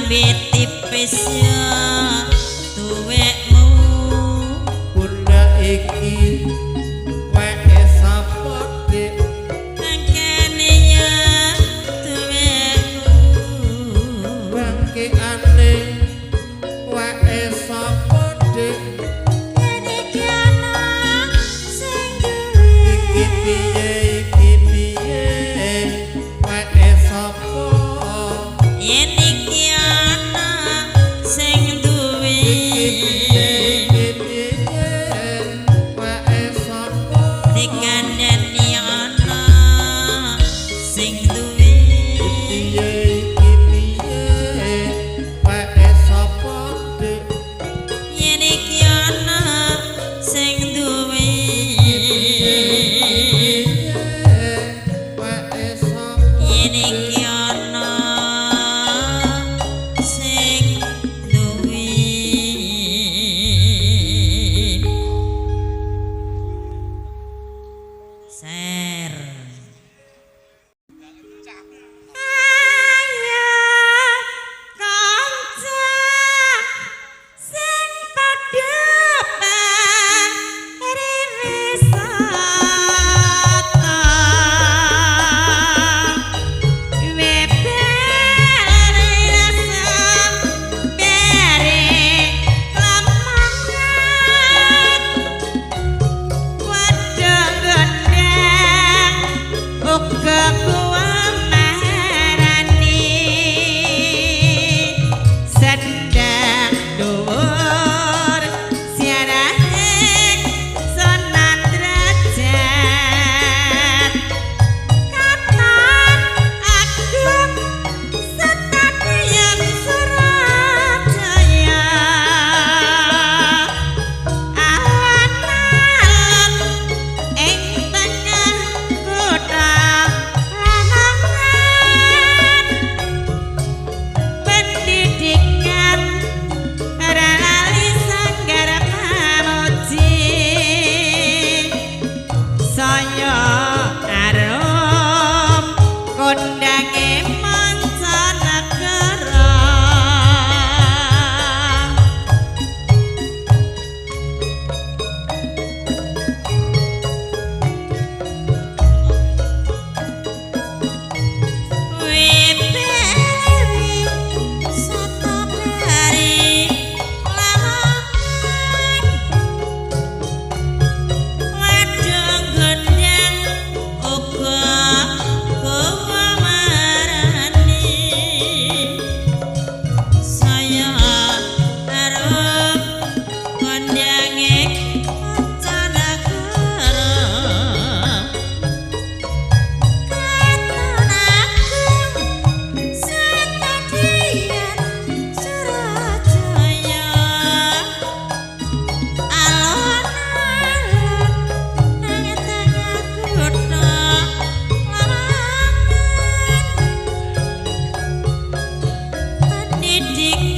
Klambi tipis ya tuwekmu. Bunda iki weke sapa, Dik? Bangkane ya tuwekku. Bangkeane weke sapa, Dik? Yen iki ana sing duwe. Iki piye, iki piye, weke sapa? Yen iki ana sing duwe. Iki piye, iki piye, weke sapa? Dikandani ana sing duwe. Piye, iki piye, weke sapa, Dik? Yen iki ana sing duwe. Piye, weke sapa? Yen iki ana sing duwe. Ser. Ayo kanca sing padha pariwisata, bere lamongan, wadon gondang uga kuwamarani, sendang dhuwur siarahe Sunan Drajat, katon agung Stadion Surajaya, alon-alon ing tengah kutha Lamongan, pendidikan ora lali sanggar pamuji, saya arum kondange mancanegara. Wisata bari Lamongan, wadong gondang uga kuwamarani, saya arum kondange mancanegara, katon agung Stadion Surajaya, alon-alon nang tengah kutha Lamongan, pendidikan